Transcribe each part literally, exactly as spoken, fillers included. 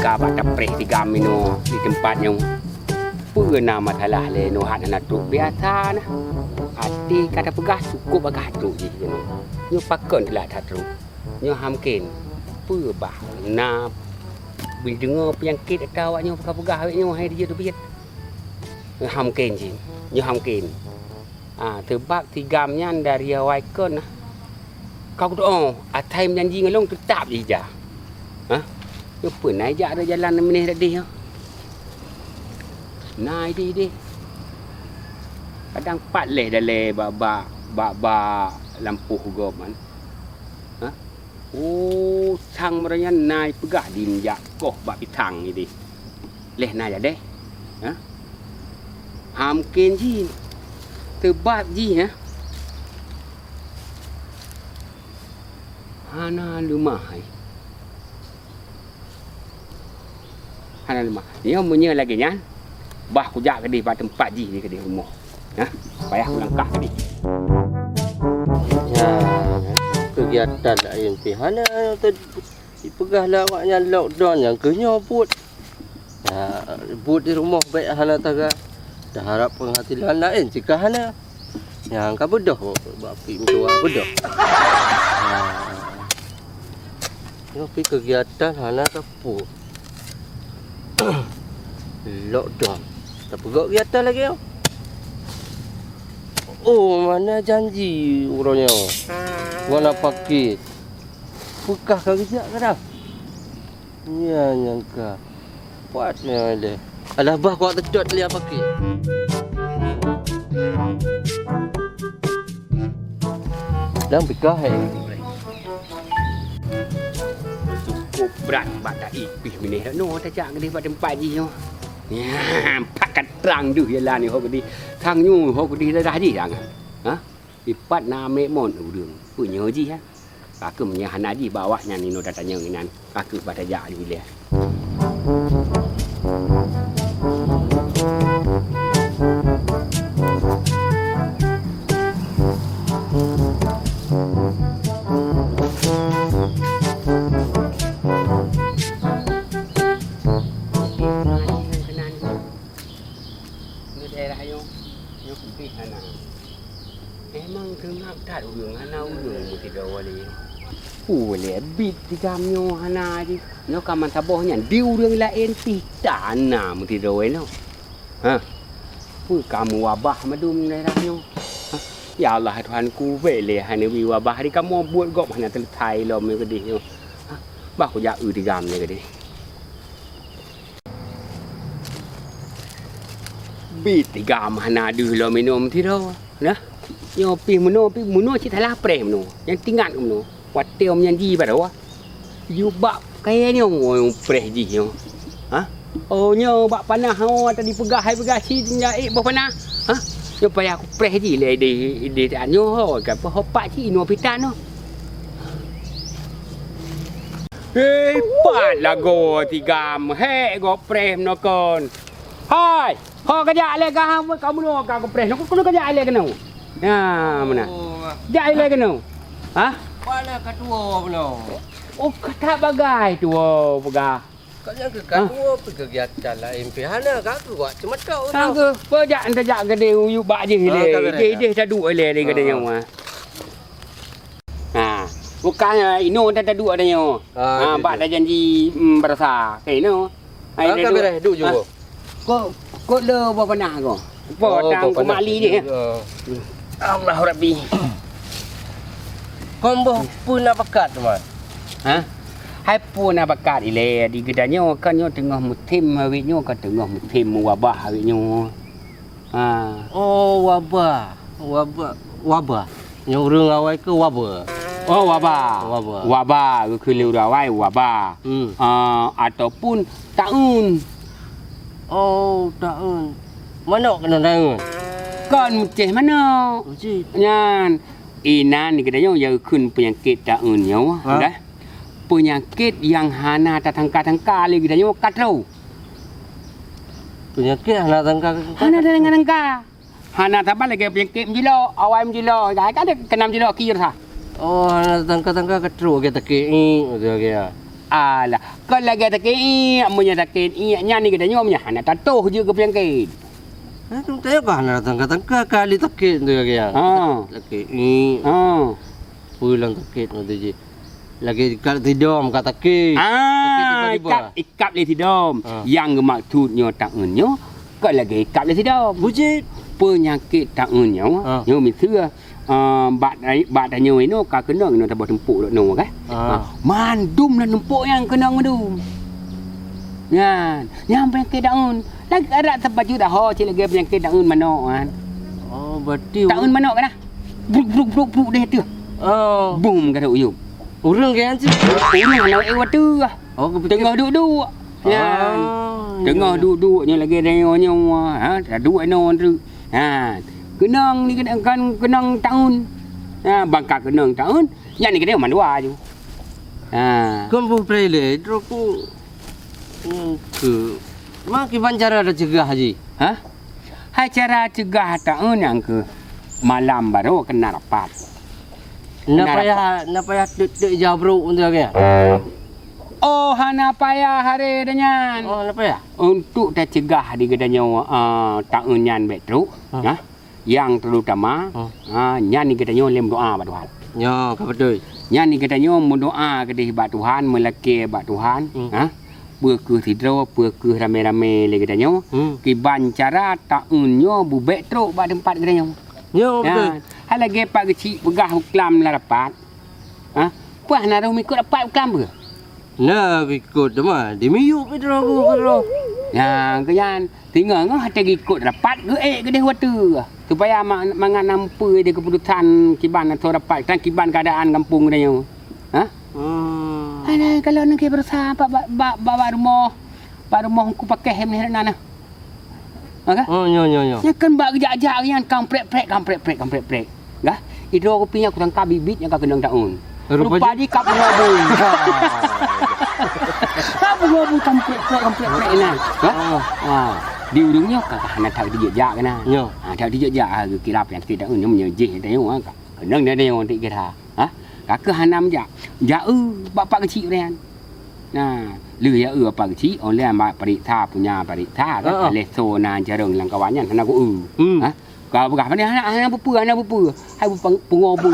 Ka bak tapreh tigam inoe di teumpat nyoe. Peue na masalah lé nyoe, hana trok biasa na. Até ka tapeugah cukôp agah trok jih keunoe. Nyoe pakon teulat that trok. Nyoe hamkén. Peue bah na beudeungoe peunyakét atawa awak nyoe peugah-peugah awak nyoe hai dijeuet teubiet. Nyoe hamkén jih. Nyoe hamkén. Ah, seubab tigam nyan dari awai kon na. Ka kudoe, asai meujanji ngon lôn teutab jih ija. Hah? Nyoe peue na ijak rot jalan meunéh rot deh nyoe? Na ideh-ideh. Kadang pat leh dalé bak, bak, bak, bak lampôh gob man. Hah? Oh, sang meuraya na ipeugah di jak koh bak pisang ideh. Leh na jadeh. Ha? Hamkén jih. Teubab jih, ha? Hana leumah, hai. Hana leumah. Nyoe meunyoe lagée nyan, bah kujak keudeh bak teumpat jih di keudeh rumoh. Ha? Payah kulangkah keudeh. Ya, kegiatan laén pih hana. Ipeugah lé awak nyan lockdown nyang keuh nyoe buet. Ya, buet di rumoh bék hana taga. Taharap penghasilan laén cit ka hana. Nyang ka beudôh bak pih meutuah beudôh. Ha. Nyoe pih kegiatan hana sapeue. Lockdown. Tapeugah kegiatan lagée nyoe. Oh, mana janji uroe nyoe. Mana paket. Peukah ka geujak kadang. Nya nyangka. Kuat nya deh. Alah bah kuat teucot lia pakai. Lam pika hai. Cukup brat bak dai pih mineh no tajak keudeh bak teumpat jih nyoe. Nya, pakat trang deuh jalan ni ho keudeh. Tang nyoe ho keudeh dadah jih dang. Ha? Ipat na mek mon ureueng. Peue nyoe jih ha? Ka keuh meunyoe hana jih bak awaknyan inoe tatanyong inan, ka keuh bah tajak lé ilée. Di daerah nyoe, nyoe pih hana. Memang teungab that ureueng, hana ureueng meusidroe lé. Ulée bit tigam nyoe hana jih. Nyoe ka meusaboh nyan di ureueng laén pih tan na meusidroe nyoe. Ha. Peue ka meuwabah mandum daerah nyoe. Ha. Ya Allah Tuhanku, bék lé hana neubi wabah di kamoe buet gob hana teuleusai lom nyoe keudeh nyoe. Ha. Bah kujak eu tigam nyoe keudeh. Bit tigam hana deuh lom inong sidroe. Nah, nyoe pih meunoe, pih meunoe cit salah preh meunoe. Nyang tingat meunoe. Watée om nyan ji baroe. Yub bak kayée nyoe preh jih nyoe. Ha? Oh nyoe bak panah oh tadi peugah hai peugah cit nyan ék boh panah. Ha? Nyoe payah kupreh jih lé di, di nyoe ho ka peuhopak cit inoe pih tan nyoe. Hei, pat lagoe tigam, hék gob preh meunoe kon. Hai, ho kajak lé ka, kamoe ka gob preh, nyoe keunoe kajak lé keunoe. Nah, meunan. Oh. Jak lé keunoe. Hah? Pat lé ka tuwoe meunoe. Oh, ka that bagai tuwoe peugah. Ka nyang keu ka tuwoe pih kegiatan laén pih hana ka keu wak ceumatok. Hang keu, peue jak enta jak keudeh uyueb bak jih lé. Jih, jih taduek lé, lé keudeh nyoe. Ha, bukan, eh, inoe dah taduek dah nyoe. Ah, ha, bak dah janji, mm, berasa. Kainoe. Ai, ah, dah ka duek. Bereh, duek ju. Ha. Kok, kok le boh panah ko? Boh tang ko mali ni. Allah Rabbi. Kon boh peue na bakat, Man? Ha? Hai peue na bakat ilée di geutanyoe, kan nyoe teungoh musim awit nyoe, kan teungoh musim wabah awit nyoe. Ha. Oh, waba. Waba, waba. Nyoe ureueng awai keu waba. Oh, waba. Waba. Waba, geukheun lé ureueng awai waba. Hmm. Ah, ataupun taeun. Oh, taeun. Manok keunoe taeun? Kon mucéh manok. Mucéh. Nyan, inan di geutanyoe nyang geukheun peunyakét taeun nyoe, ha? Dah. Peunyakét nyang hana tatangka-tangka lé geutanyoe ka troh. Peunyakét hana tangka-tangka. Hana tatangka-tangka. Hana saban lagée peunyakét meujilok, awai meujilok, dah ka ada keunan meujilok kir ha. Oh, hana tangka-tangka ka troh lagée takét, i, beutôi lagée nyan. Alah, kon lagèe sakét iék, meunyoe sakét iék nyan ni geutanyoe meunyoe hana tatoh jeuet keu peunyakét. Nah, tu teuka hana tangka-tangka kali sakét tu lagèe nyan. Ha. Sakét iék. Ha. Peue lam sakét tu jih. Lagèe ikab sidom ka sakét. Ah, sakét tiba-tiba. Ikab, ikab lé sidom. Ha. Nyang geumaksud nyoe taeun nyoe kon lagèe ikab lé sidom. Bucit. Peunyakét taeun nyoe, ha, nyoe miseue, ah, bak, bak tanyoe inoe ka keunong inoe saboh tumpok rot noe kan? Ah. Ah, mandum nan tumpok nyan keunong mandum. Nyan, nyan peunyakét taeun. Lagèe adak teupajut dah ho cit lagèe peunyakét taeun manok kan. Oh, berarti taeun manok kan dah. Bruk, bruk, bruk, bruk deh tu. Oh. Bum kata uyup. Ureueng kan cit? Ureueng hana ék watèe. Oh, keupiké. Teungoh duek-duek. Nyan. Ah, teungoh duek-duek nyoe lagèe tanyoe nyoe, ha, taduek inoe treuk. Ha, keunong ni kan keunong taeun. Ha, ban ka keunong taeun, nyan ni keuneuk mandua ju. Ha. Kon boh preh lé, droe ku, hmm, keu, ma kiban cara tacegah jih? Ha? Hai cara cegah taeun nyang keu malam baroe keuneuk rapat. Na payah, na payah teuk-teuk jabrok untuk lagèe nyan? Oh, hana payah haré dah nyan. Oh, hana payah? Untuk tacegah di geutanyoe, ah, taeun nyan bèk trok, ha, nah, nyang terutama, ha, ah, nyan di geutanyoe lé meudoa bak Tuhan. Nyoe ka beutôi. Nyan di geutanyoe meudoa keudeh bak Tuhan, meulakèe bak Tuhan, hmm, ha? Peue keuh sidroe, peue keuh ramé-ramé lé geutanyoe, hmm, kiban cara taeun nyoe beubèk trok bak teumpat geutanyoe. Nyoe beutôi. Nyan, hai lagèe Pak Geuchik peugah buklam lam rapat. Ha? Peue hana rhom ikot rapat buklam peue? Na ikot teuma, di miyup pih droe ku, droe. Nyan, keu nyan, singoh-ngoh watèe geuikot rapat, geuék keudeh watèe. Supaya ma-, mangat na mupeue di keuputusan kiban atau rapat, kan kiban keuadaan gampông geutanyoe. Ha? Hmm. Alah, kalau neugui beurasa bak, bak, bak, bak, bak rumoh, bak rumoh Teungku Pakéh meunan na. Ha, kan? Oh, nyo, nyo, nyo. Nyan kan bak geujak-jak nyan, kang prek-prek, kang prek-prek, kang prek-prek. Gah, idroe kupi nyan kusangka bit-bit nyang ka keunong taeun. Rupa jih ka pungo bu. Ka pungo bu, kang prek-prek, kang prek-prek nyan. Gah? Ah. Ah. Di ureueng nyoe ka, ka hana that dijak-jak keunan. Nyo. Ah, that dijak-jak, ah, geukira peunyakét taeun nyoe meunyoe jih taeun, ah, ka keunong taeun nyoe dikira. Ha? Ka keuh hana meujak. Jak eu bak Pak Geuchik nyan. Nah, lheueh jak eu Pak Geuchik, 'oh lheueh bak peuriksa, punya peuriksa kan, ha, ah, lé so na jareueng lam kawan nyan hana ku eu. Hmm. Ha? Ka peugah, "Hana, hana, hana peue-peue, hana peue-peue." Hai bupang-, pungo bu.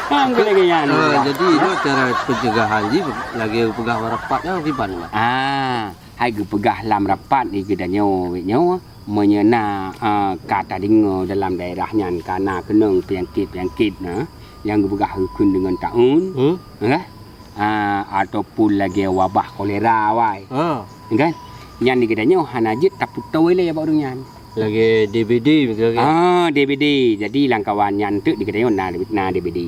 Ha, engkau lagèe nyan. Ah, jadi itu cara pencegahan jih lagèe peugah bak rapat nyan kiban, Mat? Ah, hai geupeugah lam rapat di geutanyoe, nyoe. Meunyoe na, a, ka tadeungoe dalam daerah nyan ka na keunong peunyakét-peunyakét na nyang geupeugah geukheun deungon taeun, hmm, kan? A, ataupun lagèe wabah kolera awai. Ha. Kan? Nyan di geutanyoe hana jeuet tapeutoe lé bak ureueng nyan. Lagèe D B D beutôi kan? Ah, D B D. Jadi lam kawan nyan teuk di geutanyoe na, na D B D.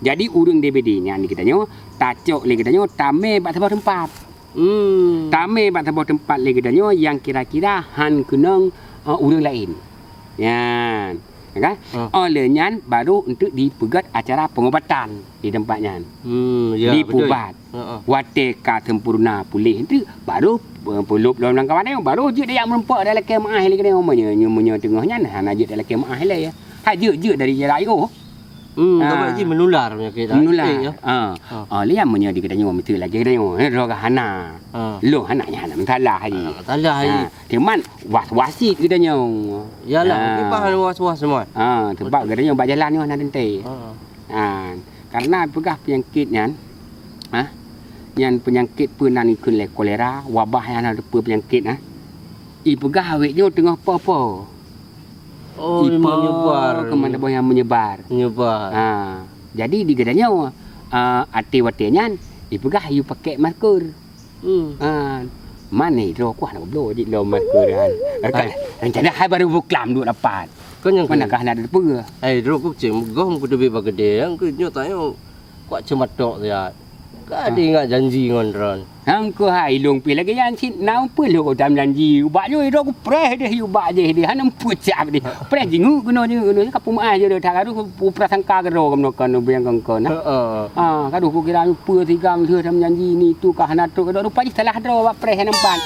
Jadi ureueng D B D nyan di geutanyoe tacok lé geutanyoe tamè bak saboh teumpat. Hmm. Tamè bak saboh teumpat lé geutanyoe nyang kira-kira han keunong, eh, ureueng laén. Nyan, ya kan? Ah. 'Oh lheueh nyan baru enteuk dipeugöt acara pengobatan di teumpat nyan. Hmm, ya, betul. Dipubat. Ha, ha. Watèe ka sempurna puléh enteuk, baru, eh, peulop lom lam kawan nyoe, baru jeuet jak meurumpok dan lakèe meu'ah lé geutanyoe. Meunyoe, meunyoe teungoh nyan hana jeuet dan lakèe meu'ah lé, ya. Ha, jeuet, jeuet dari jarak jiôh. Hmm, ha. Sabab jih menular peunyakét, ha. Menular. Peunyakét, ya. Ha. Ha. Ha, lé nyan meunyoe di geutanyoe meusti lagèe geutanyoe, eh, droe ka hana. Ha. Lôn hana, nyan hana masalah jih. Hana masalah jih. Ha. Cuman was-was cit geutanyoe. Yalah, ha, mungkin bah was-was semua. Ha, sebab geutanyoe bak jalan nyoe hana teuntèe. Ha. Ha. Karena peugah peunyakét nyan, ha? Nyan peunyakét peue nan ikheun lé kolera, wabah nyan hana teupeue peunyakét, ha? Ipeugah awét nyoe teungoh po-po. Oh, ipo menyebar. Keuman saboh nyang menyebar. Menyebar. Ha, jadi di geutanyoe, a, até watèe nyan, ipeugah yue pakèk masker. Hmm. Ha, man droe ku hana geubloe jih lom masker nyan. Hai. Rencana hai baru buklam duek lapan. Kon nyang mana kah na teupeue? Hai, droe ku cit goh meukuteubiet bak keudè, nyang keu nyoe tanyoe kuat ceumatok siat. Ka teuingat janji ngon droen. Nyang keuh hai lôn pih lagèe nyan cit, na peue lôn ka janji. Ubak nyoe droe ku preh deh, ubak jih deh, hana peue cap deh. Preh jingeuk keunoe, jingeuk keunoe, ka peumeu'ah jih deh, that ka deuh ku prasangka keudroe keunoe, keunoe, biang keu keunoe. Heeh. Ha, ka deuh kukira nyoe peue sigam lheueh janji ni tu ka hana trok, rupa jih salah droe bak preh hana pat.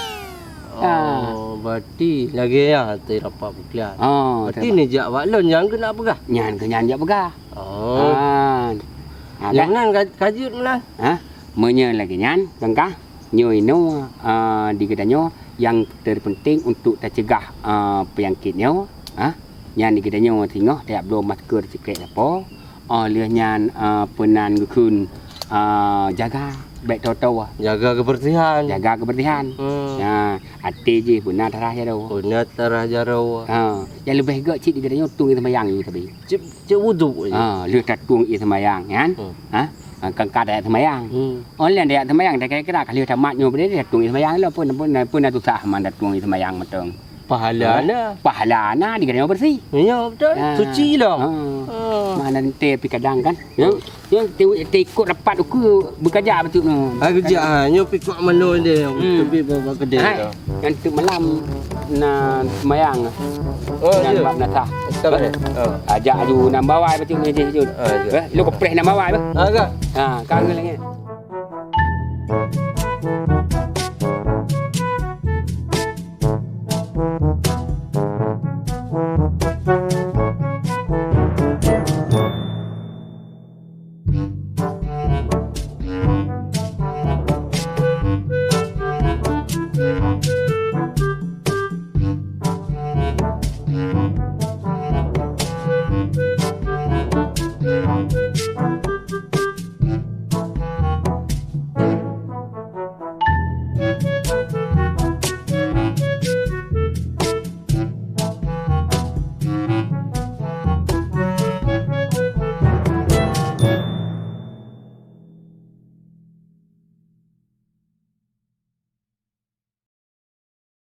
Ha. Oh, berarti lagèe nyan teuh rapat peuklian. Ha, berarti neujak bak lôn nyang keuneuk peugah? Nyan keuh nyan jak peugah. Oh. Ha. Ha, nyang kan? Meunan ka-, ka jeuet meunan. Ha? Meunyoe lagèe nyan, Kang Kah, nyoe inoe, ah, di geutanyoe nyang terpenting untuk tacegah, ah, peunyakét nyoe, ha? Nyan di geutanyoe singoh tajak bloe masker sikrék sapo, oh, lheueh nyan, ah, peunan geukheun, ah, jaga bèk toe-toe. Jaga kebersihan. Jaga kebersihan. Hmm. Ha, até jih beuna tarah jaroe. Beuna tarah jaroe. Ha, nyang leubeh gèt cit di geutanyoe tueng seumayang nyoe tapi. Cit, cit wudhu je. Ha, lheueh tatueng ie seumayang, kan? Hmm. Ha? Ha, kan ka tajak seumayang. Hmm. Oh, lheueh tajak seumayang, dah kira-kira ka lheueh tamat nyoe beudeh, tatueng ie seumayang lom, pun, pun, pun dah susah man tatueng ie seumayang mantong. Pahala na. Pahala na di geutanyoe bersih. Ya, betul. Ha. Suci lah. Ha. Ha. Mana ente pi kadang kan? Ya. Ya, te, te ikut rapat uku bekerja betul ni. Ha, kerja, ha. Nyoe pi kok mano dia, hmm, tepi ba-, ba kedai ha, tu. Nyan tu malam na seumayang. Oh, nyan ya. Bak nasah. Sabar, eh. Oh. Ajak aju nam bawai betul ni, Jun. Ah, ya. Eh, lu kepreh nam bawai, bah. Ah, ya. Ha, kangen lagi.